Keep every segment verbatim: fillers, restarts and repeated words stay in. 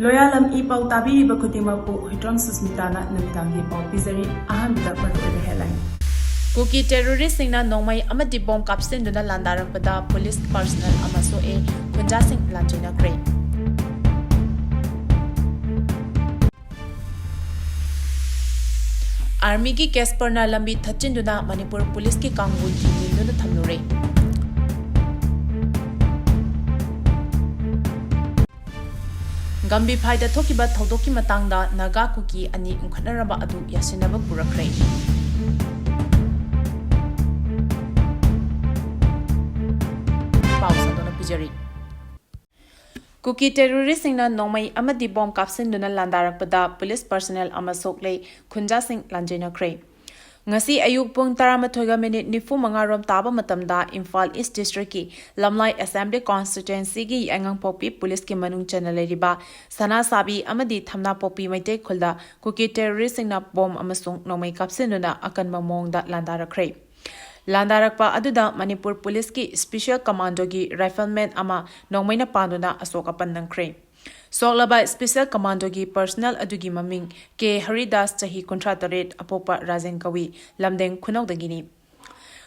ꯂꯣꯌꯥꯂꯝ E ꯄꯥꯎ ꯇꯥꯕꯤꯔꯤꯕ ꯈꯨꯗꯤꯡꯃꯛꯄꯨ ꯍꯨꯏꯗ꯭ꯔꯣꯝ ꯁꯨꯁꯃꯤꯇꯥꯅ ꯅꯨꯃꯤꯗꯥꯡꯒꯤ ꯄꯥꯎ ꯄꯤꯖꯔꯤ꯫ ꯑꯍꯥꯟꯕꯗ ꯃꯔꯨꯑꯣꯏꯕ headline꯫ ꯀꯨꯀꯤ terroristꯁꯤꯡꯅ ꯅꯣꯡꯃꯩ ꯑꯃꯗꯤ bomb ꯀꯥꯞꯁꯤꯟꯗꯨꯅ ꯂꯥꯟꯗꯥꯔꯛꯄꯗ police personnel ꯑꯃ ꯁꯣꯛꯑꯦ, ꯈꯨꯟꯖꯥꯁꯤꯡ ꯂꯥꯟꯖꯦꯟꯅꯈ꯭ꯔꯦ꯫ Armyꯒꯤ Casperꯅ ꯂꯝꯕꯤ ꯊꯠꯆꯤꯟꯗꯨꯅ ꯃꯅꯤꯄꯨꯔ policeꯀꯤ ꯀꯥꯡꯕꯨ ꯊꯤꯡꯖꯤꯟꯗꯨꯅ ꯊꯝꯂꯨꯔꯦ꯫ ꯒꯝꯕꯤꯐꯥꯏꯗ ꯊꯣꯛꯈꯤꯕ ꯊꯧꯗꯣꯛꯀꯤ ꯃꯇꯥꯡꯗ ꯅꯥꯒꯥ ꯀꯨꯀꯤ ꯑꯅꯤ ꯎꯪꯈꯠꯅꯔꯝꯕ ꯑꯗꯨ ꯌꯥꯁꯤꯟꯅꯕ ꯄꯨꯔꯛꯈ꯭ꯔꯦ꯫ ꯄꯥꯎ ꯁꯟꯗꯣꯛꯅ ꯄꯤꯖꯔꯤ꯫ ꯀꯨꯀꯤ terroristꯁꯤꯡꯅ ꯅꯣꯡꯃꯩ ꯑꯃꯗꯤ bomb ꯀꯥꯞꯁꯤꯟꯗꯨꯅ ꯂꯥꯟꯗꯥꯔꯛꯄꯗ police personnel ꯑꯃ ꯁꯣꯛꯂꯦ, ꯈꯨꯟꯖꯥꯁꯤꯡ ꯂꯥꯟꯖꯦꯟꯅꯈ꯭ꯔꯦ꯫ ꯉꯁꯤ ꯑꯌꯨꯛ ꯄꯨꯡ ꯇꯔꯥꯃꯥꯊꯣꯏꯒ minute ꯅꯤꯐꯨ ꯃꯉꯥ ꯔꯣꯝ ꯇꯥꯕ ꯃꯇꯝꯗ ꯏꯝꯐꯥꯜ East Districtꯀꯤ ꯂꯝꯂꯥꯏ Assembly Constituencyꯒꯤ ꯌꯥꯏꯉꯪꯄꯣꯛꯄꯤ policeꯀꯤ ꯃꯅꯨꯡ ꯆꯟꯅ ꯂꯩꯔꯤꯕ ꯁꯅꯥꯁꯥꯕꯤ ꯑꯃꯗꯤ ꯊꯝꯅꯥꯄꯣꯛꯄꯤ ꯃꯩꯇꯩ ꯈꯨꯜꯗ ꯀꯨꯀꯤ terroristꯁꯤꯡꯅ bomb ꯑꯃꯁꯨꯡ ꯅꯣꯡꯃꯩ ꯀꯥꯞꯁꯤꯟꯗꯨꯅ ꯑꯀꯟꯕ ꯃꯑꯣꯡꯗ ꯂꯥꯟꯗꯥꯔꯛꯈ꯭ꯔꯦ꯫ ꯂꯥꯟꯗꯥꯔꯛꯄ ꯑꯗꯨꯗ ꯃꯅꯤꯄꯨꯔ policeꯀꯤ Special Commandoꯒꯤ rifleman ꯑꯃ ꯅꯣꯡꯃꯩꯅ ꯄꯥꯟꯗꯨꯅ ꯑꯁꯣꯛ ꯑꯄꯟ ꯅꯪꯈ꯭ꯔꯦ꯫ ꯁꯣꯛꯂꯕ Special Commandoꯒꯤ personnel ꯑꯗꯨꯒꯤ ꯃꯃꯤꯡ ꯀꯦ ꯍꯔꯤꯗꯥꯁ, ꯆꯍꯤ ꯀꯨꯟꯊ꯭ꯔꯥ ꯇꯔꯦꯠ, ꯑꯄꯣꯛꯄ ꯔꯥꯖꯦꯟ ꯀꯧꯏ, ꯂꯝꯗꯦꯡ ꯈꯨꯅꯧꯗꯒꯤꯅꯤ꯫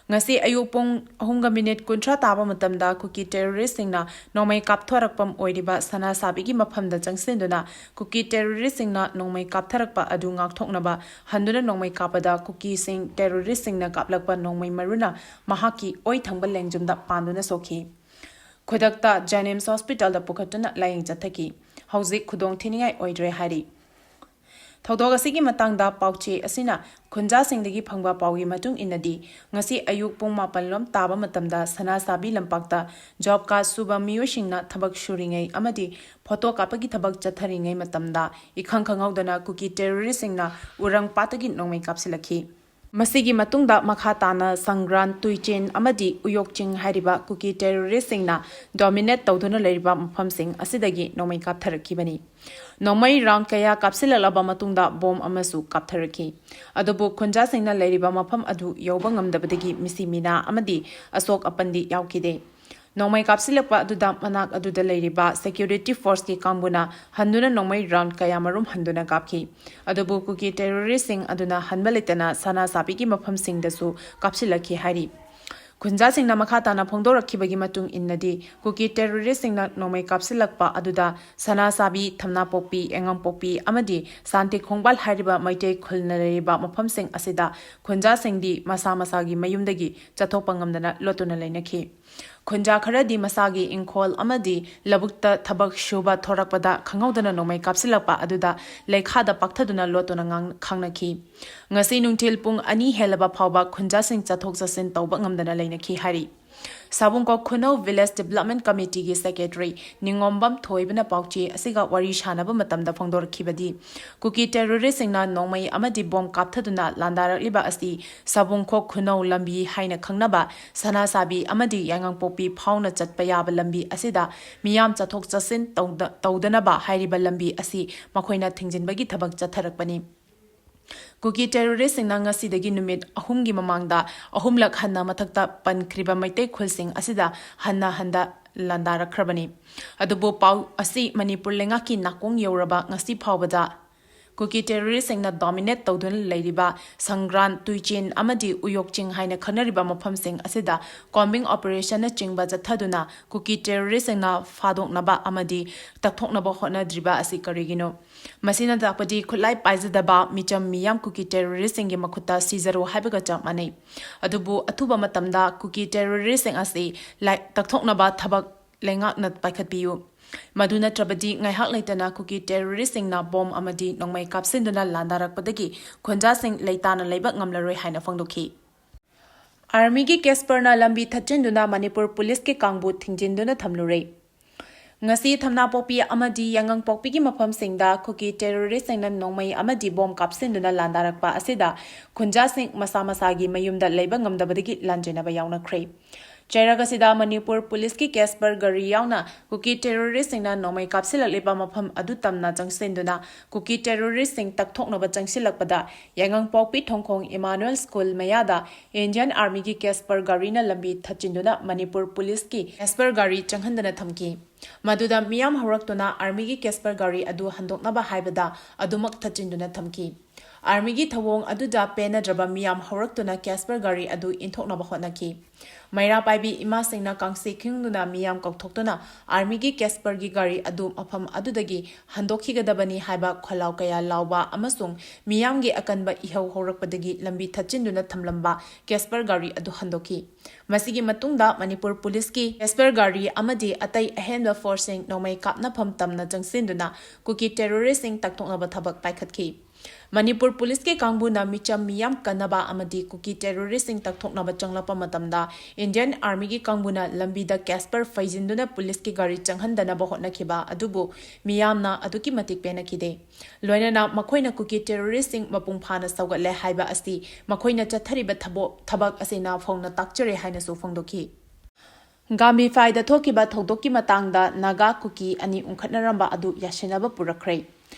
ꯉꯁꯤ ꯑꯌꯨꯛ ꯄꯨꯡ ꯑꯍꯨꯝꯒ minute ꯀꯨꯟꯊ꯭ꯔꯥ ꯇꯥꯕ ꯃꯇꯝꯗ ꯀꯨꯀꯤ terroristꯁꯤꯡꯅ ꯅꯣꯡꯃꯩ ꯀꯥꯞꯊꯣꯔꯛꯐꯝ ꯑꯣꯏꯔꯤꯕ ꯁꯅꯥꯁꯥꯕꯤꯒꯤ ꯃꯐꯝꯗ ꯆꯪꯁꯤꯟꯗꯨꯅ ꯀꯨꯀꯤ terroristꯁꯤꯡꯅ ꯅꯣꯡꯃꯩ ꯀꯥꯞꯊꯔꯛꯄ ꯑꯗꯨ ꯉꯥꯛꯊꯣꯛꯅꯕ ꯍꯟꯗꯨꯅ ꯅꯣꯡꯃꯩ ꯀꯥꯞꯄꯗ ꯀꯨꯀꯤꯁꯤꯡ terroristꯁꯤꯡꯅ ꯀꯥꯞꯂꯛꯄ ꯅꯣꯡꯃꯩ ꯃꯔꯨꯅ ꯃꯍꯥꯛꯀꯤ ꯑꯣꯏ ꯊꯪꯕ ꯂꯦꯡꯖꯨꯝꯗ ꯄꯥꯟꯗꯨꯅ ꯁꯣꯛꯈꯤ꯫ ꯈꯨꯗꯛꯇ JNIMS hospitalꯗ ꯄꯨꯈꯠꯇꯨꯅ ꯂꯥꯌꯦꯡ ꯆꯠꯊꯈꯤ꯫ ꯍꯧꯖꯤꯛ ꯈꯨꯗꯣꯡ ꯊꯤꯅꯤꯡꯉꯥꯏ ꯑꯣꯏꯗ꯭ꯔꯦ ꯍꯥꯏꯔꯤ꯫ ꯊꯧꯗꯣꯛ ꯑꯁꯤꯒꯤ ꯃꯇꯥꯡꯗ ꯄꯥꯎꯆꯦ ꯑꯁꯤꯅ ꯈꯨꯟꯖꯥꯁꯤꯡꯗꯒꯤ ꯐꯪꯕ ꯄꯥꯎꯒꯤ ꯃꯇꯨꯡ ꯏꯟꯅꯗꯤ, ꯉꯁꯤ ꯑꯌꯨꯛ ꯄꯨꯡ ꯃꯥꯄꯟ ꯂꯣꯝ ꯇꯥꯕ ꯃꯇꯝꯗ ꯁꯅꯥꯁꯥꯕꯤ ꯂꯝꯄꯥꯛꯇ job card ꯁꯨꯕ ꯃꯤꯑꯣꯏꯁꯤꯡꯅ ꯊꯕꯛ ꯁꯨꯔꯤꯉꯩ ꯑꯃꯗꯤ photo ꯀꯥꯞꯄꯒꯤ ꯊꯕꯛ ꯆꯠꯊꯔꯤꯉꯩ ꯃꯇꯝꯗ ꯏꯈꯪ ꯈꯪꯍꯧꯗꯅ ꯀꯨꯀꯤ terroristꯁꯤꯡꯅ ꯎꯔꯪ ꯄꯥꯠꯇꯒꯤ ꯅꯣꯡꯃꯩ ꯀꯥꯞꯁꯤꯜꯂꯛꯈꯤ꯫ ꯃꯁꯤꯒꯤ ꯃꯇꯨꯡꯗ ꯃꯈꯥ ꯇꯥꯅ ꯁꯪꯒ꯭ꯔꯥꯟ, ꯇꯨꯏꯆꯦꯟ ꯑꯃꯗꯤ ꯎꯌꯣꯛꯆꯤꯡ ꯍꯥꯏꯔꯤꯕ ꯀꯨꯀꯤ terroristꯁꯤꯡꯅ dominate ꯇꯧꯗꯨꯅ ꯂꯩꯔꯤꯕ ꯃꯐꯝꯁꯤꯡ ꯑꯁꯤꯗꯒꯤ ꯅꯣꯡꯃꯩ ꯀꯥꯞꯊꯔꯛꯈꯤꯕꯅꯤ꯫ ꯅꯣꯡꯃꯩ round ꯀꯌꯥ ꯀꯥꯞꯁꯤꯜꯂꯛꯂꯕ ꯃꯇꯨꯡꯗ bomb ꯑꯃꯁꯨ ꯀꯥꯞꯊꯔꯛꯈꯤ꯫ ꯑꯗꯨꯕꯨ ꯈꯨꯟꯖꯥꯁꯤꯡꯅ ꯂꯩꯔꯤꯕ ꯃꯐꯝ ꯑꯗꯨ ꯌꯧꯕ ꯉꯝꯗꯕꯗꯒꯤ ꯃꯤꯁꯤ ꯃꯤꯅꯥ ꯑꯃꯗꯤ ꯑꯁꯣꯛ ꯑꯄꯟꯗꯤ ꯌꯥꯎꯈꯤꯗꯦ꯫ ꯅꯣꯡꯃꯩ ꯀꯥꯞꯁꯤꯜꯂꯛꯄ ꯑꯗꯨꯗ ꯃꯅꯥꯛ ꯑꯗꯨꯗ ꯂꯩꯔꯤꯕ security forceꯀꯤ ꯀꯥꯡꯕꯨꯅ ꯍꯟꯗꯨꯅ ꯅꯣꯡꯃꯩ round ꯀꯌꯥꯃꯔꯨꯝ ꯍꯟꯗꯨꯅ ꯀꯥꯞꯈꯤ꯫ ꯑꯗꯨꯕꯨ ꯀꯨꯀꯤ terroristꯁꯤꯡ ꯑꯗꯨꯅ ꯍꯟꯕ ꯂꯩꯇꯅ ꯁꯅꯥ ꯁꯥꯕꯤꯒꯤ ꯃꯐꯝꯁꯤꯡꯗꯁꯨ ꯀꯥꯞꯁꯤꯜꯂꯛꯈꯤ ꯍꯥꯏꯔꯤ꯫ ꯈꯨꯟꯖꯥꯁꯤꯡꯅ ꯃꯈꯥ ꯇꯥꯅ ꯐꯣꯡꯗꯣꯔꯛꯈꯤꯕꯒꯤ ꯃꯇꯨꯡ ꯏꯟꯅꯗꯤ, ꯀꯨꯀꯤ terroristꯁꯤꯡꯅ ꯅꯣꯡꯃꯩ ꯀꯥꯞꯁꯤꯜꯂꯛꯄ ꯑꯗꯨꯗ ꯁꯅꯥ ꯁꯥꯕꯤ, ꯊꯝꯅꯥꯄꯣꯛꯄꯤ, ꯌꯥꯏꯉꯪꯄꯣꯛꯄꯤ ꯑꯃꯗꯤ ꯁꯥꯟꯇꯤ ꯈꯣꯡꯕꯥꯜ ꯍꯥꯏꯔꯤꯕ ꯃꯩꯇꯩ ꯈꯨꯜꯅ ꯂꯩꯔꯤꯕ ꯃꯐꯝꯁꯤꯡ ꯑꯁꯤꯗ ꯈꯨꯟꯖꯥꯁꯤꯡꯗꯤ ꯃꯁꯥ ꯃꯁꯥꯒꯤ ꯃꯌꯨꯝꯗꯒꯤ ꯆꯠꯊꯣꯛꯄ ꯉꯝꯗꯅ ꯂꯣꯠꯇꯨꯅ ꯂꯩꯅꯈꯤ꯫ ꯈꯨꯟꯖꯥ ꯈꯔꯗꯤ ꯃꯁꯥꯒꯤ ꯏꯪꯈꯣꯜ ꯑꯃꯗꯤ ꯂꯧꯕꯨꯛꯇ ꯊꯕꯛ ꯁꯨꯕ ꯊꯣꯔꯛꯄꯗ ꯈꯪꯍꯧꯗꯅ ꯅꯣꯡꯃꯩ ꯀꯥꯞꯁꯤꯜꯂꯛꯄ ꯑꯗꯨꯗ ꯂꯩꯈꯥꯗ ꯄꯥꯛꯊꯗꯨꯅ ꯂꯣꯠꯇꯨꯅ ꯉꯥꯡ-, ꯈꯥꯡꯅꯈꯤ꯫ ꯉꯁꯤ ꯅꯨꯡꯊꯤꯜ ꯄꯨꯡ ꯑꯅꯤ ꯍꯦꯜꯂꯕ ꯐꯥꯎꯕ ꯈꯨꯟꯖꯥꯁꯤꯡ ꯆꯠꯊꯣꯛ ꯆꯠꯁꯤꯟ ꯇꯧꯕ ꯉꯝꯗꯅ ꯂꯩꯅꯈꯤ ꯍꯥꯏꯔꯤ꯫ ꯁꯥꯕꯨꯡꯈꯣꯛ ꯈꯨꯅꯧ Village Development Committeeꯒꯤ secretary ꯅꯤꯉꯣꯝꯕꯝ ꯊꯣꯏꯕꯅ ꯄꯥꯎꯆꯦ ꯑꯁꯤꯒ ꯋꯥꯔꯤ ꯁꯥꯅꯕ ꯃꯇꯝꯗ ꯐꯣꯡꯗꯣꯔꯛꯈꯤꯕꯗꯤ, ꯀꯨꯀꯤ terroristꯁꯤꯡꯅ ꯅꯣꯡꯃꯩ ꯑꯃꯗꯤ ꯕꯣꯝ ꯀꯥꯞꯊꯗꯨꯅ ꯂꯥꯟꯗꯥꯔꯛꯂꯤꯕ ꯑꯁꯤ ꯁꯥꯕꯨꯡꯈꯣꯛ ꯈꯨꯅꯧ ꯂꯝꯕꯤ ꯍꯥꯏꯅ ꯈꯪꯅꯕ ꯁꯅꯥꯁꯥꯕꯤ ꯑꯃꯗꯤ ꯌꯥꯏꯉꯪꯄꯣꯛꯄꯤ ꯐꯥꯎꯅ ꯆꯠꯄ ꯌꯥꯕ ꯂꯝꯕꯤ ꯑꯁꯤꯗ ꯃꯤꯌꯥꯝ ꯆꯠꯊꯣꯛ ꯆꯠꯁꯤꯟ ꯇꯧꯗ-, ꯇꯧꯗꯅꯕ ꯍꯥꯏꯔꯤꯕ ꯂꯝꯕꯤ ꯑꯁꯤ ꯃꯈꯣꯏꯅ ꯊꯤꯡꯖꯤꯟꯕꯒꯤ ꯊꯕꯛ ꯆꯠꯊꯔꯛꯄꯅꯤ꯫ ꯀꯨꯀꯤ terroristꯁꯤꯡꯅ ꯉꯁꯤꯗꯒꯤ ꯅꯨꯃꯤꯠ ꯑꯍꯨꯝꯒꯤ ꯃꯃꯥꯡꯗ ꯑꯍꯨꯝꯂꯛ ꯍꯟꯅ ꯃꯊꯛꯇ ꯄꯟꯈ꯭ꯔꯤꯕ ꯃꯩꯇꯩ ꯈꯨꯜꯁꯤꯡ ꯑꯁꯤꯗ ꯍꯟꯅ ꯍꯟꯗ ꯂꯥꯟꯗꯥꯔꯛꯈ꯭ꯔꯕꯅꯤ꯫ ꯑꯗꯨꯕꯨ ꯄꯥꯎ ꯑꯁꯤ ꯃꯅꯤꯄꯨꯔ ꯂꯩꯉꯥꯛꯀꯤ ꯅꯥꯀꯣꯡ ꯌꯧꯔꯕ ꯉꯁꯤ ꯐꯥꯎꯕꯗ ꯀꯨꯀꯤ terroristꯁꯤꯡꯅ dominate ꯇꯧꯗꯨꯅ ꯂꯩꯔꯤꯕ ꯁꯪꯒ꯭ꯔꯥꯟ, ꯇꯨꯏꯆꯦꯟ ꯑꯃꯗꯤ ꯎꯌꯣꯛꯆꯤꯡ ꯍꯥꯏꯅ ꯈꯪꯅꯔꯤꯕ ꯃꯐꯝꯁꯤꯡ ꯑꯁꯤꯗ combing operationꯅꯆꯤꯡꯕ ꯆꯠꯊꯗꯨꯅ ꯀꯨꯀꯤ terroristꯁꯤꯡꯅ ꯐꯥꯗꯣꯛꯅꯕ ꯑꯃꯗꯤ ꯇꯛꯊꯣꯛꯅꯕ ꯍꯣꯠꯅꯗ꯭ꯔꯤꯕ ꯑꯁꯤ ꯀꯔꯤꯒꯤꯅꯣ? ꯃꯁꯤꯅ ꯇꯥꯛꯄꯗꯤ ꯈꯨꯠꯂꯥꯏ ꯄꯥꯏꯖꯗꯕ ꯃꯤꯆꯝ ꯃꯤꯌꯥꯝ ꯀꯨꯀꯤ terroristꯁꯤꯡꯒꯤ ꯃꯈꯨꯠꯇ ꯁꯤꯖꯔꯣ ꯍꯥꯏꯕꯒ ꯆꯞ ꯃꯥꯟꯅꯩ꯫ ꯑꯗꯨꯕꯨ ꯑꯊꯨꯕ ꯃꯇꯝꯗ ꯀꯨꯀꯤ terroristꯁꯤꯡ ꯑꯁꯤ ꯂꯥꯏ-, ꯇꯛꯊꯣꯛꯅꯕ ꯊꯕꯛ ꯂꯩꯉꯥꯛꯅ ꯄꯥꯏꯈꯠꯄꯤꯌꯨ꯫ ꯃꯗꯨ ꯅꯠꯇ꯭ꯔꯕꯗꯤ ꯉꯥꯏꯍꯥꯛ ꯂꯩꯇꯅ ꯀꯨꯀꯤ terroristꯁꯤꯡꯅ ꯕꯣꯝ ꯑꯃꯗꯤ ꯅꯣꯡꯃꯩ ꯀꯥꯞꯁꯤꯟꯗꯨꯅ ꯂꯥꯟꯗꯥꯔꯛꯄꯗꯒꯤ ꯈꯨꯟꯖꯥꯁꯤꯡ ꯂꯩꯇꯥꯅ ꯂꯩꯕ ꯉꯝꯂꯔꯣꯏ ꯍꯥꯏꯅ ꯐꯣꯡꯗꯣꯛꯈꯤ꯫ Armyꯒꯤ Casperꯅ ꯂꯝꯕꯤ ꯊꯠꯆꯤꯟꯗꯨꯅ ꯃꯅꯤꯄꯨꯔ ꯄꯨꯂꯤꯁꯀꯤ ꯀꯥꯡꯕꯨ ꯊꯤꯡꯖꯤꯟꯗꯨꯅ ꯊꯝꯂꯨꯔꯦ꯫ ꯉꯁꯤ ꯊꯝꯅꯥꯄꯣꯛꯄꯤ ꯑꯃꯗꯤ ꯌꯥꯏꯉꯪꯄꯣꯛꯄꯤꯒꯤ ꯃꯐꯝꯁꯤꯡꯗ ꯀꯨꯀꯤ terroristꯁꯤꯡꯅ ꯅꯣꯡꯃꯩ ꯑꯃꯗꯤ ꯕꯣꯝ ꯀꯥꯞꯁꯤꯟꯗꯨꯅ ꯂꯥꯟꯗꯥꯔꯛꯄ ꯑꯁꯤꯗ ꯈꯨꯟꯖꯥꯁꯤꯡ ꯃꯁꯥ ꯃꯁꯥꯒꯤ ꯃꯌꯨꯝꯗ ꯂꯩꯕ ꯉꯝꯗꯕꯗꯒꯤ ꯂꯥꯟꯖꯦꯟꯅꯕ ꯌꯥꯎꯅꯈ꯭ꯔꯦ꯫ ꯆꯩꯔꯛ ꯑꯁꯤꯗ ꯃꯅꯤꯄꯨꯔ ꯄꯨꯂꯤꯁꯀꯤ ꯀꯦꯁꯄꯔ ꯒꯥꯔꯤ ꯌꯥꯎꯅ ꯀꯨꯀꯤ ꯇꯦꯔꯣꯔꯤꯁꯁꯤꯡꯅ ꯅꯣꯡꯃꯩ ꯀꯥꯞꯁꯤꯜꯂꯛꯂꯤꯕ ꯃꯐꯝ ꯑꯗꯨ ꯇꯝꯅ ꯆꯪꯁꯤꯟꯗꯨꯅ ꯀꯨꯀꯤ ꯇꯦꯔꯣꯔꯤꯁꯁꯤꯡ ꯇꯛꯊꯣꯛꯅꯕ ꯆꯪꯁꯤꯜꯂꯛꯄꯗ ꯌꯥꯏꯉꯪꯄꯣꯛꯄꯤ ꯊꯣꯡꯈꯣꯡ ꯏꯃꯥꯅꯨꯑꯦꯜ ꯁ꯭ꯀꯨꯜ ꯃꯌꯥꯗ ꯏꯟꯗꯤꯌꯟ ꯑꯥꯔꯃꯤꯒꯤ ꯀꯦꯁꯄꯔ ꯒꯥꯔꯤꯅ ꯂꯝꯕꯤ ꯊꯠꯆꯤꯟꯗꯨꯅ ꯃꯅꯤꯄꯨꯔ ꯄꯨꯂꯤꯁꯀꯤ ꯀꯦꯁꯄꯔ ꯒꯥꯔꯤ ꯆꯪꯍꯟꯗꯅ ꯊꯝꯈꯤ꯫ ꯃꯗꯨꯗ ꯃꯤꯌꯥꯝ ꯍꯧꯔꯛꯇꯨꯅ ꯑꯥꯔꯃꯤꯒꯤ ꯀꯦꯁꯄꯔ ꯒꯥꯔꯤ ꯑꯗꯨ ꯍꯟꯗꯣꯛꯅꯕ ꯍꯥꯏꯕꯗ ꯑꯗꯨꯃꯛ ꯊꯠꯆꯤꯟꯗꯨꯅ ꯊꯝꯈꯤ꯫ ꯑꯥꯔꯃꯤꯒꯤ ꯊꯧꯑꯣꯡ ꯑꯗꯨꯗ ꯄꯦꯟꯅꯗ꯭ꯔꯕ ꯃꯤꯌꯥꯝ ꯍꯧꯔꯛꯇꯨꯅ ꯀꯦꯁꯄꯔ ꯒꯥꯔꯤ ꯑꯗꯨ ꯏꯟꯊꯣꯛꯅꯕ ꯍꯣꯠꯅꯈꯤ꯫ ꯃꯩꯔꯥ ꯄꯥꯏꯕꯤ ꯏꯃꯥꯁꯤꯡꯅ ꯀꯥꯡꯁꯤ ꯈꯤꯡꯗꯨꯅ ꯃꯤꯌꯥꯝ ꯀꯧꯊꯣꯛꯇꯨꯅ ꯑꯥꯔꯃꯤꯒꯤ ꯀꯦꯁꯄꯔꯒꯤ ꯒꯥꯔꯤ ꯑꯗꯨ ꯃꯐꯝ ꯑꯗꯨꯗꯒꯤ ꯍꯟꯗꯣꯛꯈꯤꯒꯗꯕꯅꯤ ꯍꯥꯏꯕ ꯈꯣꯜꯂꯥꯎ ꯀꯌꯥ ꯂꯥꯎꯕ ꯑꯃꯁꯨꯡ ꯃꯤꯌꯥꯝꯒꯤ ꯑꯀꯟꯕ ꯏꯍꯧ ꯍꯧꯔꯛꯄꯗꯒꯤ ꯂꯝꯕꯤ ꯊꯠꯆꯤꯟꯗꯨꯅ ꯊꯝꯂꯝꯕ ꯀꯦꯁꯄꯔ ꯒꯥꯔꯤ ꯑꯗꯨ ꯍꯟꯗꯣꯛꯈꯤ꯫ ꯃꯁꯤꯒꯤ ꯃꯇꯨꯡꯗ ꯃꯅꯤꯄꯨꯔ ꯄꯨꯂꯤꯁꯀꯤ ꯀꯦꯁꯄꯔ ꯒꯥꯔꯤ ꯑꯃꯗꯤ ꯑꯇꯩ ꯑꯍꯦꯟꯕ ꯐꯣꯔꯁꯁꯤꯡ ꯅꯣꯡꯃꯩ ꯀꯥꯞꯅꯐꯝ ꯇꯝꯅ ꯆꯪꯁꯤꯟꯗꯨꯅ ꯀꯨꯀꯤ ꯇꯦꯔꯣꯔꯤꯁꯁꯤꯡ ꯇꯛꯊꯣꯛꯅꯕ ꯊꯕꯛ ꯄꯥꯏꯈꯠꯈꯤ꯫ ꯃꯅꯤꯄꯨꯔ ꯄꯨꯂꯤꯁꯀꯤ ꯀꯥꯡꯕꯨꯅ ꯃꯤꯆꯝ ꯃꯤꯌꯥꯝ ꯀꯟꯅꯕ ꯑꯃꯗꯤ ꯀꯨꯀꯤ ꯇꯦꯔꯣꯔꯤꯁꯁꯤꯡ ꯇꯛꯊꯣꯛꯅꯕ ꯆꯪꯂꯛꯄ ꯃꯇꯝꯗ ꯏꯟꯗꯤꯌꯟ ꯑꯥꯔꯃꯤꯒꯤ ꯀꯥꯡꯕꯨꯅ ꯂꯝꯕꯤꯗ ꯀꯦꯁꯄꯔ ꯐꯩꯖꯤꯟꯗꯨꯅ ꯄꯨꯂꯤꯁꯀꯤ ꯒꯥꯔꯤ ꯆꯪꯍꯟꯗꯅꯕ ꯍꯣꯠꯅꯈꯤꯕ ꯑꯗꯨꯕꯨ ꯃꯤꯌꯥꯝꯅ ꯑꯗꯨꯛꯀꯤ ꯃꯇꯤꯛ ꯄꯦꯟꯅꯈꯤꯗꯦ꯫ ꯂꯣꯏꯅꯅ ꯃꯈꯣꯏꯅ ꯀꯨꯀꯤ ꯇꯦꯔꯣꯔꯤꯁꯁꯤꯡ ꯃꯄꯨꯡ ꯐꯥꯅ ꯁꯧꯒꯠꯂꯦ ꯍꯥꯏꯕ ꯑꯁꯤ ꯃꯈꯣꯏꯅ ꯆꯠꯊꯔꯤꯕ ꯊꯕꯣ-, ꯊꯕꯛ ꯑꯁꯤꯅ ꯐꯣꯡꯅ ꯇꯥꯛꯆꯔꯦ ꯍꯥꯏꯅꯁꯨ ꯐꯣꯡꯗꯣꯛꯈꯤ꯫ ꯒꯥꯝꯕꯤꯐꯥꯏꯗ ꯊꯣꯛꯈꯤꯕ ꯊꯧꯗꯣꯛꯀꯤ ꯃꯇꯥꯡꯗ ꯅꯥꯒꯥ ꯀꯨꯀꯤ ꯑꯅꯤ ꯎꯪꯈꯠꯅꯔꯝꯕ ꯑꯗꯨ ꯌꯥꯁꯤꯟꯅꯕ ꯄꯨꯔꯛꯈ꯭ꯔꯦ꯫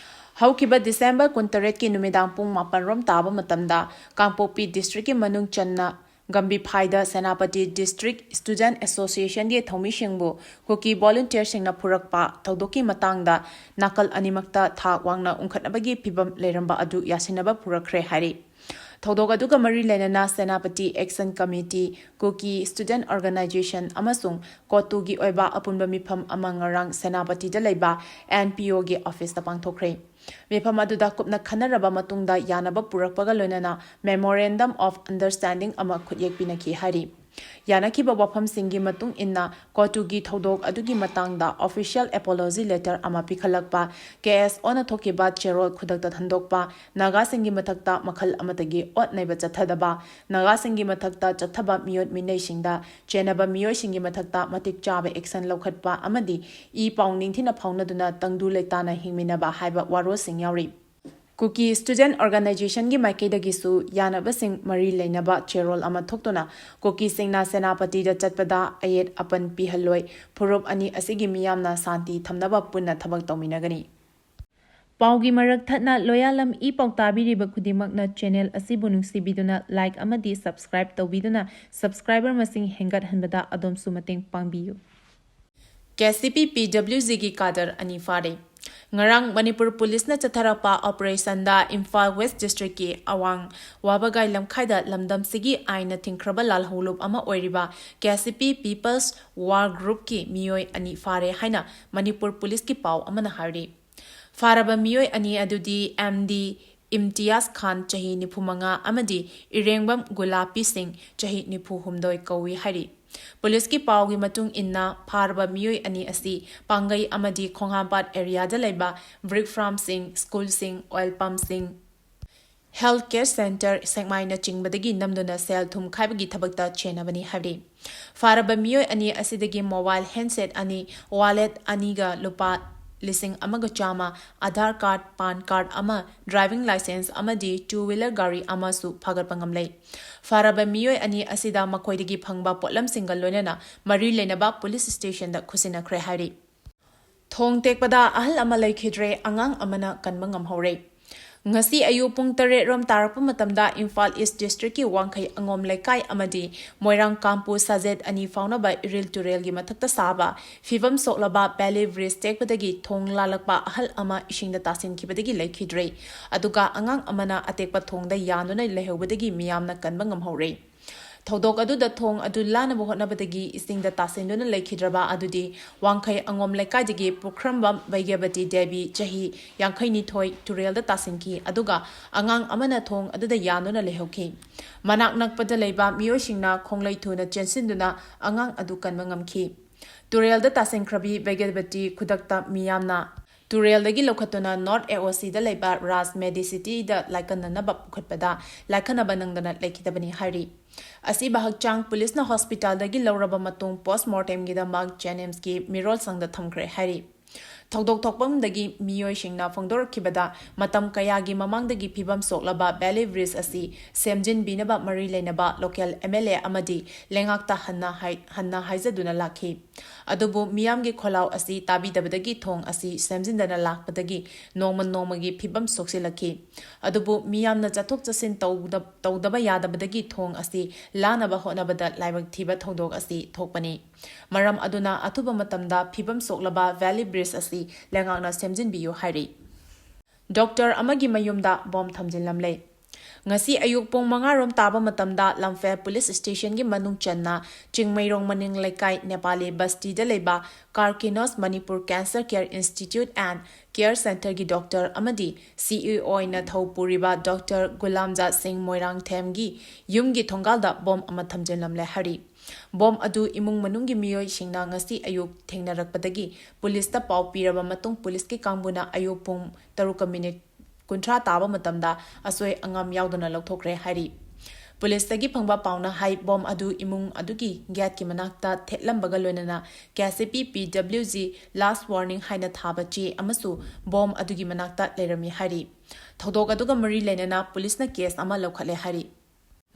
ꯍꯧꯈꯤꯕ ꯗꯤꯁꯦꯝꯕꯔ ꯀꯨꯟꯇꯔꯦꯠꯀꯤ ꯅꯨꯃꯤꯗꯥꯡ ꯄꯨꯡ ꯃꯥꯄꯟ ꯔꯣꯝ ꯇꯥꯕ ꯃꯇꯝꯗ ꯀꯥꯡꯄꯣꯛꯄꯤ ꯗꯤꯁꯇ꯭ꯔꯤꯛꯀꯤ ꯃꯅꯨꯡ ꯆꯟꯅ ꯒꯝꯕꯤꯐꯥꯏꯗ ꯁꯦꯅꯥꯄꯇꯤ ꯗꯤꯁꯇ꯭ꯔꯤꯛ ꯁ꯭ꯇꯨꯗꯦꯟꯠ ꯑꯦꯁꯣꯁꯤꯌꯦꯁꯟꯒꯤ ꯊꯧꯃꯤꯁꯤꯡꯕꯨ ꯀꯨꯀꯤ ꯚꯣꯂꯨꯟꯇꯤꯌꯔꯁꯤꯡꯅ ꯄꯨꯔꯛꯄ ꯊꯧꯗꯣꯛꯀꯤ ꯃꯇꯥꯡꯗ ꯅꯥꯀꯜ ꯑꯅꯤꯃꯛꯇ ꯊꯥꯛ ꯋꯥꯡꯅ ꯎꯪꯈꯠꯅꯕꯒꯤ ꯐꯤꯚꯝ ꯂꯩꯔꯝꯕ ꯑꯗꯨ ꯌꯥꯁꯤꯟꯅꯕ ꯄꯨꯔꯛꯈ꯭ꯔꯦ ꯍꯥꯏꯔꯤ꯫ ꯊꯧꯗꯣꯛ ꯑꯗꯨꯒ ꯃꯔꯤ ꯂꯩꯅꯅ ꯁꯦꯅꯥꯄꯇꯤ ꯑꯦꯛꯁꯟ ꯀꯃꯤꯇꯤ, ꯀꯨꯀꯤ ꯁ꯭ꯇꯨꯗꯦꯟꯠ ꯑꯣꯔꯒꯅꯥꯏꯖꯦꯁꯟ ꯑꯃꯁꯨꯡ ꯀꯣꯇꯨꯒꯤ ꯑꯣꯏꯕ ꯑꯄꯨꯟꯕ ꯃꯤꯐꯝ ꯑꯃ ꯉꯔꯥꯡ ꯁꯦꯅꯥꯄꯇꯤꯗ ꯂꯩꯕ ꯑꯦꯟ ꯄꯤ ꯑꯣꯒꯤ ꯑꯣꯐꯤꯁꯇ ꯄꯥꯡꯊꯣꯛꯈ꯭ꯔꯦ꯫ ꯃꯤꯐꯝ ꯑꯗꯨꯗ ꯀꯨꯞꯅ ꯈꯟꯅꯔꯕ ꯃꯇꯨꯡꯗ ꯌꯥꯅꯕ ꯄꯨꯔꯛꯄꯒ ꯂꯣꯏꯅꯅ Memorandum of Understanding ꯑꯃ ꯈꯨꯠꯌꯦꯛ ꯄꯤꯅꯈꯤ ꯍꯥꯏꯔꯤ꯫ ꯌꯥꯅꯈꯤꯕ ꯋꯥꯐꯝꯁꯤꯡꯒꯤ ꯃꯇꯨꯡ ꯏꯟꯅ ꯀꯣꯇꯨꯒꯤ ꯊꯧꯗꯣꯛ ꯑꯗꯨꯒꯤ ꯃꯇꯥꯡꯗ official apology letter ꯑꯃ ꯄꯤꯈꯠꯂꯛꯄ, ꯀꯦ ꯑꯦꯁ ꯑꯣꯅ ꯊꯣꯛꯈꯤꯕ ꯆꯦꯔꯣꯜ ꯈꯨꯗꯛꯇ ꯍꯟꯗꯣꯛꯄ, ꯅꯥꯒꯥꯁꯤꯡꯒꯤ ꯃꯊꯛꯇ ꯃꯈꯜ ꯑꯃꯠꯇꯒꯤ ꯑꯣꯠ ꯅꯩꯕ ꯆꯠꯊꯗꯕ, ꯅꯥꯒꯥꯁꯤꯡꯒꯤ ꯃꯊꯛꯇ ꯆꯠꯊꯕ ꯃꯤꯑꯣꯠ ꯃꯤꯅꯩꯁꯤꯡꯗ ꯆꯦꯟꯅꯕ ꯃꯤꯑꯣꯏꯁꯤꯡꯒꯤ ꯃꯊꯛꯇ ꯃꯇꯤꯛ ꯆꯥꯕ action ꯂꯧꯈꯠꯄ ꯑꯃꯗꯤ ꯏ ꯄꯥꯎ ꯅꯤꯡꯊꯤꯅ ꯐꯥꯎꯅꯗꯨꯅ ꯇꯪꯗꯨ ꯂꯩꯇꯥꯅ ꯍꯤꯡꯃꯤꯟꯅꯕ ꯍꯥꯏꯕ ꯋꯥꯔꯣꯜꯁꯤꯡ ꯌꯥꯎꯔꯤ꯫ ꯀꯨꯀꯤ ꯁ꯭ꯇꯨꯗꯦꯟꯠ ꯑꯣꯔꯒꯅꯥꯏꯖꯦꯁꯟꯒꯤ ꯃꯥꯏꯀꯩꯗꯒꯤꯁꯨ ꯌꯥꯅꯕꯁꯤꯡ ꯃꯔꯤ ꯂꯩꯅꯕ ꯆꯦꯔꯣꯜ ꯑꯃ ꯊꯣꯛꯇꯨꯅ ꯀꯨꯀꯤꯁꯤꯡꯅ ꯁꯦꯅꯥꯄꯇꯤꯗ ꯆꯠꯄꯗ ꯑꯌꯦꯠ ꯑꯄꯟ ꯄꯤꯍꯜꯂꯣꯏ, ꯐꯨꯔꯨꯞ ꯑꯅꯤ ꯑꯁꯤꯒꯤ ꯃꯤꯌꯥꯝꯅ ꯁꯥꯟꯇꯤ ꯊꯝꯅꯕ ꯄꯨꯟꯅ ꯊꯕꯛ ꯇꯧꯃꯤꯟꯅꯒꯅꯤ꯫ ꯄꯥꯎꯒꯤ ꯃꯔꯛ ꯊꯠꯅ ꯂꯣꯌꯥꯂꯝ ꯏ ꯄꯥꯎ ꯇꯥꯕꯤꯔꯤꯕ ꯈꯨꯗꯤꯡꯃꯛꯅ ꯆꯦꯅꯦꯜ ꯑꯁꯤꯕꯨ ꯅꯨꯡꯁꯤꯕꯤꯗꯨꯅ ꯂꯥꯏꯛ ꯑꯃꯗꯤ ꯁꯕꯁꯀ꯭ꯔꯥꯏꯕ ꯇꯧꯕꯤꯗꯨꯅ ꯁꯕꯁꯀ꯭ꯔꯥꯏꯕꯔ ꯃꯁꯤꯡ ꯍꯦꯟꯒꯠꯍꯟꯕꯗ ꯑꯗꯣꯝꯁꯨ ꯃꯇꯦꯡ ꯄꯥꯡꯕꯤꯌꯨ꯫ ꯀꯦ ꯁꯤ ꯄꯤ ꯄꯤ ꯗꯕ꯭ꯂꯤꯎ ꯖꯤꯒꯤ ꯀꯥꯗꯔ ꯑꯅꯤ ꯐꯥꯔꯦ꯫ ꯉꯔꯥꯡ ꯃꯅꯤꯄꯨꯔ ꯄꯨꯂꯤꯁꯅ ꯆꯠꯊꯔꯛꯄ ꯑꯣꯄꯔꯦꯁꯟꯗ ꯏꯝꯐꯥꯜ ꯋꯦꯁ ꯗꯤꯁꯇ꯭ꯔꯤꯛꯀꯤ ꯑꯋꯥꯡ ꯋꯥꯕꯒꯥꯏ ꯂꯝꯈꯥꯏꯗ ꯂꯝꯗꯝꯁꯤꯒꯤ ꯑꯥꯏꯟꯅ ꯊꯤꯡꯈ꯭ꯔꯕ ꯂꯥꯜꯍꯧꯂꯨꯞ ꯑꯃ ꯑꯣꯏꯔꯤꯕ ꯀꯦ ꯁꯤ ꯄꯤ ꯄꯤꯄꯜꯁ ꯋꯥꯔ ꯒ꯭ꯔꯨꯞꯀꯤ ꯃꯤꯑꯣꯏ ꯑꯅꯤ ꯐꯥꯔꯦ ꯍꯥꯏꯅ ꯃꯅꯤꯄꯨꯔ ꯄꯨꯂꯤꯁꯀꯤ ꯄꯥꯎ ꯑꯃꯅ ꯍꯥꯏꯔꯤ꯫ ꯐꯥꯔꯕ ꯃꯤꯑꯣꯏ ꯑꯅꯤ ꯑꯗꯨꯗꯤ ꯑꯦꯝ ꯗꯤ ꯏꯝꯇꯤꯌꯥꯖ ꯈꯥꯟ, ꯆꯍꯤ ꯅꯤꯐꯨ ꯃꯉꯥ, ꯑꯃꯗꯤ ꯏꯔꯦꯡꯕꯝ ꯒꯨꯂꯥꯄꯤ ꯁꯤꯡ, ꯆꯍꯤ ꯅꯤꯐꯨ ꯍꯨꯝꯗꯣꯏ ꯀꯧꯏ ꯍꯥꯏꯔꯤ꯫ ꯄꯨꯂꯤꯁꯀꯤ ꯄꯥꯎꯒꯤ ꯃꯇꯨꯡ ꯏꯟꯅ, ꯐꯥꯔꯕ ꯃꯤꯑꯣꯏ ꯑꯅꯤ ꯑꯁꯤ ꯄꯥꯡꯒꯩ ꯑꯃꯗꯤ ꯈꯣꯡꯍꯥꯝꯄꯥꯠ ꯑꯦꯔꯤꯌꯥꯗ ꯂꯩꯕ ꯕ꯭ꯔꯤꯛ ꯐꯥꯔꯝꯁꯤꯡ, ꯁ꯭ꯀꯨꯜꯁꯤꯡ, ꯑꯣꯏꯜ ꯄꯝꯁꯤꯡ, ꯍꯦꯜꯊ ꯀꯦꯌꯔ ꯁꯦꯟꯇꯔ, ꯁꯦꯛꯃꯥꯏꯅꯆꯤꯡꯕꯗꯒꯤ ꯅꯝꯗꯨꯅ ꯁꯦꯜ ꯊꯨꯝ ꯈꯥꯏꯕꯒꯤ ꯊꯕꯛꯇ ꯆꯦꯟꯅꯕꯅꯤ ꯍꯥꯏꯔꯤ꯫ ꯐꯥꯔꯕ ꯃꯤꯑꯣꯏ ꯑꯅꯤ ꯑꯁꯤꯗꯒꯤ ꯃꯣꯕꯥꯏꯜ ꯍꯦꯟꯁꯦꯠ ꯑꯅꯤ, ꯋꯥꯂꯦꯠ ꯑꯅꯤꯒ ꯂꯨꯄꯥ ꯂꯤꯁꯤꯡ ꯑꯃꯒ ꯆꯥꯝꯃ, ꯑꯥꯙꯥꯔ ꯀꯥꯔꯗ, ꯄꯥꯟ ꯀꯥꯔꯗ ꯑꯃ, ꯗ꯭ꯔꯥꯏꯚꯤꯡ ꯂꯥꯏꯁꯦꯟꯁ ꯑꯃꯗꯤ ꯇꯨ ꯋꯤꯂꯔ ꯒꯥꯔꯤ ꯑꯃꯁꯨ ꯐꯥꯒꯠꯄ ꯉꯝꯂꯦ꯫ ꯐꯥꯔꯕ ꯃꯤꯑꯣꯏ ꯑꯅꯤ ꯑꯁꯤꯗ ꯃꯈꯣꯏꯗꯒꯤ ꯐꯪꯕ ꯄꯣꯠꯂꯝꯁꯤꯡꯒ ꯂꯣꯏꯅꯅ ꯃꯔꯤ ꯂꯩꯅꯕ ꯄꯨꯂꯤꯁ ꯁ꯭ꯇꯦꯁꯟꯗ ꯈꯨꯠꯁꯤꯟꯅꯈ꯭ꯔꯦ ꯍꯥꯏꯔꯤ꯫ ꯊꯣꯡ ꯇꯦꯛꯄꯗ ꯑꯍꯜ ꯑꯃ ꯂꯩꯈꯤꯗ꯭ꯔꯦ, ꯑꯉꯥꯡ ꯑꯃꯅ ꯀꯟꯕ ꯉꯝꯍꯧꯔꯦ꯫ ꯉꯁꯤ ꯑꯌꯨꯛ ꯄꯨꯡ ꯇꯔꯦꯠ ꯔꯣꯝ ꯇꯥꯔꯛꯄ ꯃꯇꯝꯗ ꯏꯝꯐꯥꯜ ꯏꯁ ꯗꯤꯁꯇ꯭ꯔꯤꯛꯀꯤ ꯋꯥꯡꯈꯩ ꯑꯉꯣꯝ ꯂꯩꯀꯥꯏ ꯑꯃꯗꯤ ꯃꯣꯏꯔꯥꯡ ꯀꯥꯝꯄꯨ ꯁꯥꯖꯦꯠ ꯑꯅꯤ ꯐꯥꯎꯅꯕ ꯏꯔꯤꯜ ꯇꯨꯔꯦꯜꯒꯤ ꯃꯊꯛꯇ ꯁꯥꯕ ꯐꯤꯕꯝ ꯁꯣꯛꯂꯕ ꯄꯦꯂꯤ ꯕ꯭ꯔꯤꯖ ꯇꯦꯛꯄꯗꯒꯤ ꯊꯣꯡ ꯂꯥꯜꯂꯛꯄ ꯑꯍꯜ ꯑꯃ ꯏꯁꯤꯡꯗ ꯇꯥꯁꯤꯟꯈꯤꯕꯗꯒꯤ ꯂꯩꯈꯤꯗ꯭ꯔꯦ꯫ ꯑꯗꯨꯒ ꯑꯉꯥꯡ ꯑꯃꯅ ꯑꯇꯦꯛꯄ ꯊꯣꯡꯗ ꯌꯥꯟꯗꯨꯅ ꯂꯩꯍꯧꯕꯗꯒꯤ ꯃꯤꯌꯥꯝꯅ ꯀꯟꯕ ꯉꯝꯍꯧꯔꯦ꯫ ꯊꯧꯗꯣꯛ ꯑꯗꯨꯗ ꯊꯣꯡ ꯑꯗꯨ ꯂꯥꯟꯅꯕ ꯍꯣꯠꯅꯕꯗꯒꯤ ꯏꯁꯤꯡꯗ ꯇꯥꯁꯤꯟꯗꯨꯅ ꯂꯩꯈꯤꯗ꯭ꯔꯕ ꯑꯗꯨꯗꯤ ꯋꯥꯡꯈꯩ ꯑꯉꯣꯝ ꯂꯩꯀꯥꯏꯗꯒꯤ ꯄꯨꯈ꯭ꯔꯝꯕꯝ ꯕꯩꯒ꯭ꯌꯕꯇꯤ ꯗꯦꯕꯤ, ꯆꯍꯤ ꯌꯥꯡꯈꯩꯅꯤꯊꯣꯏ, ꯇꯨꯔꯦꯜꯗ ꯇꯥꯁꯤꯟꯈꯤ꯫ ꯑꯗꯨꯒ ꯑꯉꯥꯡ ꯑꯃꯅ ꯊꯣꯡ ꯑꯗꯨꯗ ꯌꯥꯟꯗꯨꯅ ꯂꯩꯍꯧꯈꯤ꯫ ꯃꯅꯥꯛ ꯅꯛꯄꯗ ꯂꯩꯕ ꯃꯤꯑꯣꯏꯁꯤꯡꯅ ꯈꯣꯡꯂꯩ ꯊꯨꯅ ꯆꯦꯟꯁꯤꯟꯗꯨꯅ ꯑꯉꯥꯡ ꯑꯗꯨ ꯀꯟꯕ ꯉꯝꯈꯤ꯫ ꯇꯨꯔꯦꯜꯗ ꯇꯥꯁꯤꯟꯈ꯭ꯔꯕꯤ ꯕꯩꯒ꯭ꯌꯕꯇꯤ ꯈꯨꯗꯛꯇ ꯃꯤꯌꯥꯝꯅ ꯇꯨꯔꯦꯜꯗꯒꯤ ꯂꯧꯈꯠꯇꯨꯅ ꯅꯣꯔꯠ ꯑꯦ ꯑꯣ ꯁꯤꯗ ꯂꯩꯕ ꯔꯥꯖ ꯃꯦꯗꯤꯁꯤꯇꯤꯗ ꯂꯥꯏꯀꯠꯅꯅꯕ ꯄꯨꯈꯠꯄꯗ ꯂꯥꯏꯀꯠꯅꯕ ꯅꯪꯗꯅ ꯂꯩꯈꯤꯗꯕꯅꯤ ꯍꯥꯏꯔꯤ꯫ ꯑꯁꯤꯕ ꯍꯛꯆꯥꯡ ꯄꯨꯂꯤꯁꯅ ꯍꯣꯁꯄꯤꯇꯥꯜꯗꯒꯤ ꯂꯧꯔꯕ ꯃꯇꯨꯡ ꯄꯣꯁꯃꯣꯔꯇꯦꯝꯒꯤꯗꯃꯛ ꯖꯦꯅꯤꯝꯁꯀꯤ ꯃꯤꯔꯣꯜ ꯁꯪꯗ ꯊꯝꯈ꯭ꯔꯦ ꯍꯥꯏꯔꯤ꯫ ꯊꯧꯗꯣꯛ ꯊꯣꯛꯐꯝꯗꯒꯤ ꯃꯤꯑꯣꯏꯁꯤꯡꯅ ꯐꯣꯡꯗꯣꯔꯛꯈꯤꯕꯗ, ꯃꯇꯝ ꯀꯌꯥꯒꯤ ꯃꯃꯥꯡꯗꯒꯤ ꯐꯤꯕꯝ ꯁꯣꯛꯂꯕ valley bridge ꯑꯁꯤ ꯁꯦꯝꯖꯤꯟꯕꯤꯅꯕ ꯃꯔꯤ ꯂꯩꯅꯕ local M L A ꯑꯃꯗꯤ ꯂꯩꯉꯥꯛꯇ ꯍꯟꯅ ꯍꯥꯏ-, ꯍꯟꯅ ꯍꯥꯏꯖꯗꯨꯅ ꯂꯥꯛꯈꯤ꯫ ꯑꯗꯨꯕꯨ ꯃꯤꯌꯥꯝꯒꯤ ꯈꯣꯜꯂꯥꯎ ꯑꯁꯤ ꯇꯥꯕꯤꯗꯕꯗꯒꯤ ꯊꯣꯡ ꯑꯁꯤ ꯁꯦꯝꯖꯤꯟꯗꯅ ꯂꯥꯛꯄꯗꯒꯤ ꯅꯣꯡꯃ ꯅꯣꯡꯃꯒꯤ ꯐꯤꯕꯝ ꯁꯣꯛꯆꯤꯜꯂꯛꯈꯤ꯫ ꯑꯗꯨꯕꯨ ꯃꯤꯌꯥꯝꯅ ꯆꯠꯊꯣꯛ ꯆꯠꯁꯤꯟ ꯇꯧꯗ-, ꯇꯧꯗꯕ ꯌꯥꯗꯕꯗꯒꯤ ꯊꯣꯡ ꯑꯁꯤ ꯂꯥꯟꯅꯕ ꯍꯣꯠꯅꯕꯗ ꯂꯥꯏꯕꯛ ꯊꯤꯕ ꯊꯧꯗꯣꯛ ꯑꯁꯤ ꯊꯣꯛꯄꯅꯤ꯫ ꯃꯔꯝ ꯑꯗꯨꯅ ꯑꯊꯨꯕ ꯃꯇꯝꯗ ꯐꯤꯕꯝ ꯁꯣꯛꯂꯕ valley bridge ꯑꯁꯤ ꯂꯩꯉꯥꯛꯅ ꯁꯦꯝꯖꯤꯟꯕꯤꯌꯨ ꯍꯥꯏꯔꯤ꯫ Doctor ꯑꯃꯒꯤ ꯃꯌꯨꯝꯗ ꯕꯣꯝ ꯊꯝꯖꯤꯜꯂꯝꯂꯦ꯫ ꯉꯁꯤ ꯑꯌꯨꯛ ꯄꯨꯡ ꯃꯉꯥ ꯔꯣꯝ ꯇꯥꯕ ꯃꯇꯝꯗ ꯂꯝꯐꯦꯜ police stationꯒꯤ ꯃꯅꯨꯡ ꯆꯟꯅ ꯆꯤꯡꯃꯩꯔꯣꯡ ꯃꯅꯤꯡ ꯂꯩꯀꯥꯏ ꯅꯦꯄꯥꯂꯤ ꯕꯁꯇꯤꯗ ꯂꯩꯕ Karkinos Manipur Cancer Care Institute and Care Centreꯒꯤ doctor ꯑꯃꯗꯤ C E O ꯑꯣꯏꯅ ꯊꯧ ꯄꯨꯔꯤꯕ Doctor ꯒꯨꯂꯥꯝꯖꯥ ꯁꯤꯡ ꯃꯣꯏꯔꯥꯡꯊꯦꯝꯒꯤ ꯌꯨꯝꯒꯤ ꯊꯣꯡꯒꯥꯜꯗ ꯕꯣꯝ ꯑꯃ ꯊꯝꯖꯤꯜꯂꯝꯂꯦ ꯍꯥꯏꯔꯤ꯫ ꯕꯣꯝ ꯑꯗꯨ ꯏꯃꯨꯡ ꯃꯅꯨꯡꯒꯤ ꯃꯤꯑꯣꯏꯁꯤꯡꯅ ꯉꯁꯤ ꯑꯌꯨꯛ ꯊꯦꯡꯅꯔꯛꯄꯗꯒꯤ ꯄꯨꯂꯤꯁꯇ ꯄꯥꯎ ꯄꯤꯔꯕ ꯃꯇꯨꯡ ꯄꯨꯂꯤꯁꯀꯤ ꯀꯥꯡꯕꯨꯅ ꯑꯌꯨꯛ ꯄꯨꯡ ꯇꯔꯨꯛꯀ minute ꯀꯨꯟꯊ꯭ꯔꯥ ꯇꯥꯕ ꯃꯇꯝꯗ ꯑꯁꯣꯏ ꯑꯉꯥꯝ ꯌꯥꯎꯗꯅ ꯂꯧꯊꯣꯛꯈ꯭ꯔꯦ ꯍꯥꯏꯔꯤ꯫ ꯄꯨꯂꯤꯁꯇꯒꯤ ꯐꯪꯕ ꯄꯥꯎꯅ ꯍꯥꯏ, ꯕꯣꯝ ꯑꯗꯨ ꯏꯃꯨꯡ ꯑꯗꯨꯒꯤ gateꯀꯤ ꯃꯅꯥꯛꯇ ꯊꯦꯠꯂꯝꯕꯒ ꯂꯣꯏꯅꯅ K C P P W G last warning ꯍꯥꯏꯅ ꯊꯥꯕ ꯆꯦ ꯑꯃꯁꯨ ꯕꯣꯝ ꯑꯗꯨꯒꯤ ꯃꯅꯥꯛꯇ ꯂꯩꯔꯝꯃꯤ ꯍꯥꯏꯔꯤ꯫ ꯊꯧꯗꯣꯛ ꯑꯗꯨꯒ ꯃꯔꯤ ꯂꯩꯅꯅ ꯄꯨꯂꯤꯁꯅ case ꯑꯃ ꯂꯧꯈꯠꯂꯦ ꯍꯥꯏꯔꯤ꯫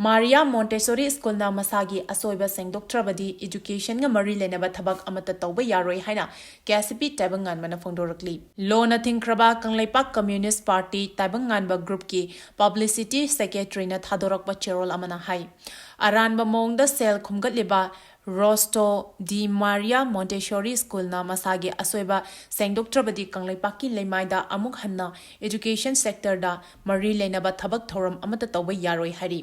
ꯃꯥꯔꯤꯌꯥ ꯃꯣꯟꯇꯦꯁꯣꯔꯤ ꯁ꯭ꯀꯨꯜꯅ ꯃꯁꯥꯒꯤ ꯑꯁꯣꯏꯕ ꯁꯦꯡꯗꯣꯛꯇ꯭ꯔꯕꯗꯤ educationꯒ ꯃꯔꯤ ꯂꯩꯅꯕ ꯊꯕꯛ ꯑꯃꯠꯇ ꯇꯧꯕ ꯌꯥꯔꯣꯏ ꯍꯥꯏꯅ K C P ꯇꯥꯏꯕꯪꯉꯥꯟꯕꯅ ꯐꯣꯡꯗꯣꯔꯛꯂꯤ꯫ ꯂꯣꯅ ꯊꯤꯡꯈ꯭ꯔꯕ Kangleipak Communist Party ꯇꯥꯏꯕꯪꯉꯥꯟꯕ groupꯀꯤ publicity secretaryꯅ ꯊꯥꯗꯣꯔꯛꯄ ꯆꯦꯔꯣꯜ ꯑꯃꯅ ꯍꯥꯏ, ꯑꯔꯥꯟꯕ ꯃꯑꯣꯡꯗ ꯁꯦꯜ ꯈꯨꯝꯒꯠꯂꯤꯕ ꯔꯣꯁꯇꯣ ꯗꯤ ꯃꯥꯔꯤꯌꯥ ꯃꯣꯟꯇꯦꯁꯣꯔꯤ ꯁ꯭ꯀꯨꯜꯅ ꯃꯁꯥꯒꯤ ꯑꯁꯣꯏꯕ ꯁꯦꯡꯗꯣꯛꯇ꯭ꯔꯕꯗꯤ ꯀꯪꯂꯩꯄꯥꯛꯀꯤ ꯂꯩꯃꯥꯏꯗ ꯑꯃꯨꯛ ꯍꯟꯅ education sectorꯗ ꯃꯔꯤ ꯂꯩꯅꯕ ꯊꯕꯛ ꯊꯧꯔꯝ ꯑꯃꯠꯇ ꯇꯧꯕ ꯌꯥꯔꯣꯏ ꯍꯥꯏꯔꯤ꯫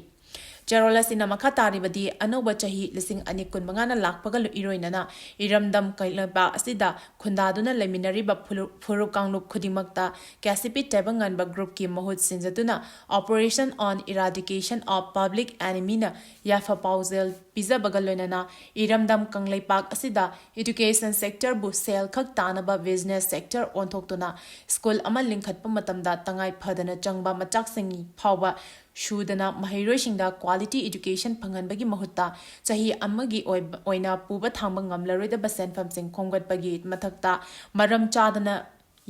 ꯆꯦꯔꯣꯜ ꯑꯁꯤꯅ ꯃꯈꯥ ꯇꯥꯔꯤꯕꯗꯤ, ꯑꯅꯧꯕ ꯆꯍꯤ ꯂꯤꯁꯤꯡ ꯑꯅꯤ ꯀꯨꯟꯃꯉꯥꯅ ꯂꯥꯛꯄꯒ ꯏꯔꯣꯏꯅꯅ ꯏꯔꯝꯗꯝ ꯀꯪꯂꯩꯄꯥꯛ ꯑꯁꯤꯗ ꯈꯨꯟꯗꯥꯗꯨꯅ ꯂꯩꯃꯤꯟꯅꯔꯤꯕ ꯐꯨꯔꯨꯞ, ꯐꯨꯔꯨꯞ ꯀꯥꯡꯂꯨꯞ ꯈꯨꯗꯤꯡꯃꯛꯇ K C P ꯇꯥꯏꯕꯪꯉꯥꯟꯕ groupꯀꯤ ꯃꯍꯨꯠ ꯁꯤꯟꯖꯗꯨꯅ Operation on Eradication of Public Enemyꯅ ꯌꯥꯏꯐ ꯄꯥꯎꯖꯦꯜ ꯄꯤꯖꯕꯒ ꯂꯣꯏꯅꯅ ꯏꯔꯝꯗꯝ ꯀꯪꯂꯩꯄꯥꯛ ꯑꯁꯤꯗ education sectorꯕꯨ ꯁꯦꯜ ꯈꯛ ꯇꯥꯅꯕ business sector ꯑꯣꯟꯊꯣꯛꯇꯨꯅ ꯁ꯭ꯀꯨꯜ ꯑꯃ ꯂꯤꯡꯈꯠꯄ ꯃꯇꯝꯗ ꯇꯉꯥꯏ ꯐꯗꯅ ꯆꯪꯕ ꯃꯆꯥꯛꯁꯤꯡ ꯐꯥꯎꯕ ꯁꯨꯗꯅ ꯃꯍꯩꯔꯣꯏꯁꯤꯡꯗ quality education ꯐꯪꯍꯟꯕꯒꯤ ꯃꯍꯨꯠꯇ ꯆꯍꯤ ꯑꯃꯒꯤ ꯑꯣꯏꯕ, ꯑꯣꯏꯅ ꯄꯨꯕ ꯊꯥꯡꯕ ꯉꯝꯂꯔꯣꯏꯗꯕ ꯁꯦꯟꯐꯝꯁꯤꯡ ꯈꯣꯝꯒꯠꯄꯒꯤ ꯃꯊꯛꯇ ꯃꯔꯝ ꯆꯥꯗꯅ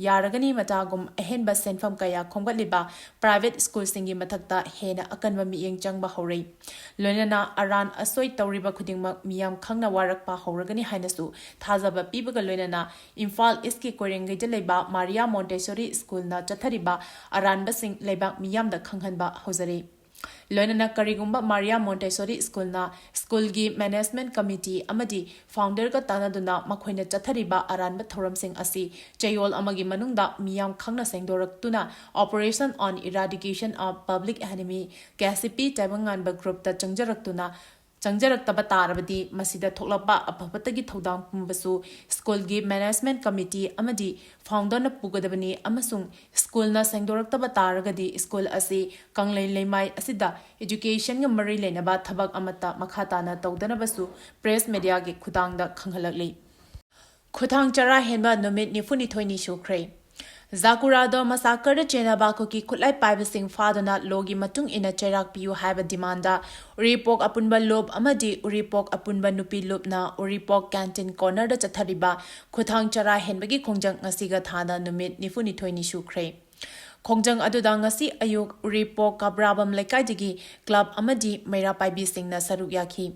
ꯌꯥꯔꯒꯅꯤ ꯃꯇꯥꯒꯨꯝ ꯑꯍꯦꯟꯕ ꯁꯦꯟꯐꯝ ꯀꯌꯥ ꯈꯣꯝꯒꯠꯂꯤꯕ private schoolꯁꯤꯡꯒꯤ ꯃꯊꯛꯇ ꯍꯦꯟꯅ ꯑꯀꯟꯕ ꯃꯤꯠꯌꯦꯡ ꯆꯪꯕ ꯍꯧꯔꯛꯏ꯫ ꯂꯣꯏꯅꯅ ꯑꯔꯥꯟ ꯑꯁꯣꯏ ꯇꯧꯔꯤꯕ ꯈꯨꯗꯤꯡꯃꯛ ꯃꯤꯌꯥꯝ ꯈꯪꯅ ꯋꯥꯔꯛꯄ ꯍꯧꯔꯒꯅꯤ ꯍꯥꯏꯅꯁꯨ ꯊꯥꯖꯕ ꯄꯤꯕꯒ ꯂꯣꯏꯅꯅ ꯏꯝꯐꯥꯜ ꯏꯁꯀꯤ ꯀꯣꯏꯔꯦꯡꯒꯩꯗ ꯂꯩꯕ ꯃꯥꯔꯤꯌꯥ ꯃꯣꯟꯇꯦꯁꯣꯔꯤ ꯁ꯭ꯀꯨꯜꯅ ꯆꯠꯊꯔꯤꯕ ꯑꯔꯥꯟꯕꯁꯤꯡ ꯂꯩꯕꯥꯛ ꯃꯤꯌꯥꯝꯗ ꯈꯪꯍꯟꯕ ꯍꯧꯖꯔꯤ꯫ ꯂꯣꯏꯅꯅ ꯀꯔꯤꯒꯨꯝꯕ ꯃꯥꯔꯤꯌꯥ ꯃꯣꯟꯇꯦꯁꯣꯔꯤ ꯁ꯭ꯀꯨꯜꯅ ꯁ꯭ꯀꯨꯜꯒꯤ management committee ꯑꯃꯗꯤ founderꯒ ꯇꯥꯟꯅꯗꯨꯅ ꯃꯈꯣꯏꯅ ꯆꯠꯊꯔꯤꯕ ꯑꯔꯥꯟꯕ ꯊꯧꯔꯝꯁꯤꯡ ꯑꯁꯤ ꯆꯌꯣꯜ ꯑꯃꯒꯤ ꯃꯅꯨꯡꯗ ꯃꯤꯌꯥꯝ ꯈꯪꯅ ꯁꯦꯡꯗꯣꯔꯛꯇꯨꯅ Operation on Eradication of Public Enemy, KCP ꯇꯥꯏꯕꯪꯉꯥꯟꯕ groupꯇ ꯆꯪꯖꯔꯛꯇꯨꯅ ꯆꯪꯖꯔꯛꯇꯕ ꯇꯥꯔꯕꯗꯤ ꯃꯁꯤꯗ ꯊꯣꯛꯂꯛꯄ ꯑꯐꯕꯇꯒꯤ ꯊꯧꯗꯥꯡ ꯄꯨꯝꯕꯁꯨ ꯁ꯭ꯀꯨꯜꯒꯤ management committee ꯑꯃꯗꯤ founderꯅ ꯄꯨꯒꯗꯕꯅꯤ ꯑꯃꯁꯨꯡ ꯁ꯭ꯀꯨꯜꯅ ꯁꯦꯡꯗꯣꯔꯛꯇꯕ ꯇꯥꯔꯒꯗꯤ ꯁ꯭ꯀꯨꯜ ꯑꯁꯤ ꯀꯪꯂꯩ ꯂꯩꯃꯥꯏ ꯑꯁꯤꯗ educationꯒ ꯃꯔꯤ ꯂꯩꯅꯕ ꯊꯕꯛ ꯑꯃꯠꯇ ꯃꯈꯥ ꯇꯥꯅ ꯇꯧꯗꯅꯕꯁꯨ press mediaꯒꯤ ꯈꯨꯠꯊꯥꯡꯗ ꯈꯪꯍꯜꯂꯛꯂꯤ꯫ ꯈꯨꯠꯊꯥꯡ ꯆꯔꯥ ꯍꯦꯟꯕ ꯅꯨꯃꯤꯠ ꯅꯤꯐꯨꯅꯤꯊꯣꯏꯅꯤ ꯁꯨꯈ꯭ꯔꯦ꯫ ꯖꯥꯀꯨꯔꯥꯗꯣ ꯃꯁꯥꯀꯔꯗ ꯆꯦꯟꯅꯕ ꯀꯨꯀꯤ ꯈꯨꯠꯂꯥꯏ ꯄꯥꯏꯕꯁꯤꯡ ꯐꯥꯗꯨꯅ ꯂꯣꯒꯤ ꯃꯇꯨꯡ ꯏꯟꯅ ꯆꯩꯔꯥꯛ ꯄꯤꯌꯨ ꯍꯥꯏꯕ demandꯗ ꯎꯔꯤꯄꯣꯛ ꯑꯄꯨꯟꯕ ꯂꯨꯞ ꯑꯃꯗꯤ ꯎꯔꯤꯄꯣꯛ ꯑꯄꯨꯟꯕ ꯅꯨꯄꯤ ꯂꯨꯞꯅ ꯎꯔꯤꯄꯣꯛ canteen cornerꯗ ꯆꯠꯊꯔꯤꯕ ꯈꯨꯠꯊꯥꯡ ꯆꯔꯥ ꯍꯦꯟꯕꯒꯤ ꯈꯣꯡꯖꯪ ꯉꯁꯤꯒ ꯊꯥꯅ ꯅꯨꯃꯤꯠ ꯅꯤꯐꯨꯅꯤꯊꯣꯏꯅꯤ ꯁꯨꯈ꯭ꯔꯦ꯫ ꯈꯣꯡꯖꯪ ꯑꯗꯨꯗ ꯉꯁꯤ ꯑꯌꯨꯛ ꯎꯔꯤꯄꯣꯛ ꯀꯕ꯭ꯔꯥꯕꯝ ꯂꯩꯀꯥꯏꯗꯒꯤ club ꯑꯃꯗꯤ ꯃꯩꯔꯥ ꯄꯥꯏꯕꯤꯁꯤꯡꯅ ꯁꯔꯨꯛ ꯌꯥꯈꯤ꯫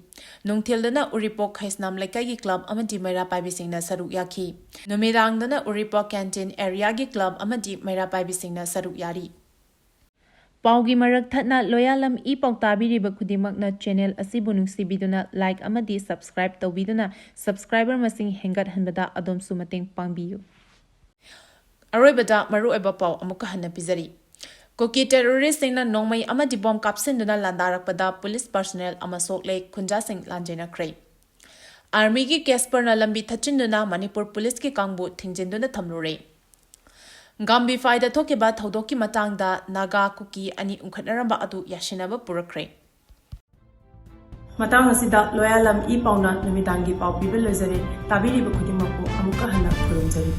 ꯅꯨꯡꯊꯤꯜꯗꯅ ꯎꯔꯤꯄꯣꯛ ꯈꯩꯁꯅꯥꯝ ꯂꯩꯀꯥꯏꯒꯤ club ꯑꯃꯗꯤ ꯃꯩꯔꯥ ꯄꯥꯏꯕꯤꯁꯤꯡꯅ ꯁꯔꯨꯛ ꯌꯥꯈꯤ꯫ ꯅꯨꯃꯤꯗꯥꯡꯗꯅ ꯎꯔꯤꯄꯣꯛ canteen areaꯒꯤ club ꯑꯃꯗꯤ ꯃꯩꯔꯥ ꯄꯥꯏꯕꯤꯁꯤꯡꯅ ꯁꯔꯨꯛ ꯌꯥꯔꯤ꯫ ꯄꯥꯎꯒꯤ ꯃꯔꯛ ꯊꯠꯅ ꯂꯣꯌꯥꯂꯝ ꯏ ꯄꯥꯎ ꯇꯥꯕꯤꯔꯤꯕ ꯈꯨꯗꯤꯡꯃꯛꯅ channel ꯑꯁꯤꯕꯨ ꯅꯨꯡꯁꯤꯕꯤꯗꯨꯅ like ꯑꯃꯗꯤ subscribe ꯇꯧꯕꯤꯗꯨꯅ subscriber ꯃꯁꯤꯡ ꯍꯦꯟꯒꯠꯍꯟꯕꯗ ꯑꯗꯣꯝꯁꯨ ꯃꯇꯦꯡ ꯄꯥꯡꯕꯤꯌꯨ꯫ ꯑꯔꯣꯏꯕꯗ ꯃꯔꯨꯑꯣꯏꯕ ꯄꯥꯎ ꯑꯃꯨꯛꯀ ꯍꯟꯅ ꯄꯤꯖꯔꯤ꯫ ꯀꯨꯀꯤ terroristꯁꯤꯡꯅ ꯅꯣꯡꯃꯩ ꯑꯃꯗꯤ bomb ꯀꯥꯞꯁꯤꯟꯗꯨꯅ ꯂꯥꯟꯗꯥꯔꯛꯄꯗ police personnel ꯑꯃ ꯁꯣꯛꯂꯦ, ꯈꯨꯟꯖꯥꯁꯤꯡ ꯂꯥꯟꯖꯦꯟꯅꯈ꯭ꯔꯦ꯫ Armyꯒꯤ Casperꯅ ꯂꯝꯕꯤ ꯊꯠꯆꯤꯟꯗꯨꯅ ꯃꯅꯤꯄꯨꯔ policeꯀꯤ ꯀꯥꯡꯕꯨ ꯊꯤꯡꯖꯤꯟꯗꯨꯅ ꯊꯝꯂꯨꯔꯦ꯫ ꯒꯥꯝꯕꯤꯐꯥꯏꯗ ꯊꯣꯛꯈꯤꯕ ꯊꯧꯗꯣꯛꯀꯤ ꯃꯇꯥꯡꯗ ꯅꯥꯒꯥ ꯀꯨꯀꯤ ꯑꯅꯤ ꯎꯪꯈꯠꯅꯔꯝꯕ ꯑꯗꯨ ꯌꯥꯁꯤꯟꯅꯕ ꯄꯨꯔꯛꯈ꯭ꯔꯦ꯫ ꯃꯇꯥꯡ ꯑꯁꯤꯗ ꯂꯣꯌꯥꯂꯝ ꯏ ꯄꯥꯎꯅ ꯅꯨꯃꯤꯗꯥꯡꯒꯤ ꯄꯥꯎ ꯄꯤꯕ ꯂꯣꯏꯖꯔꯦ꯫ ꯇꯥꯕꯤꯔꯤꯕ ꯈꯨꯗꯤꯡꯃꯛꯄꯨ ꯑꯃꯨꯛꯀ ꯍꯟꯅ ꯈꯨꯔꯨꯝꯖꯔꯤ꯫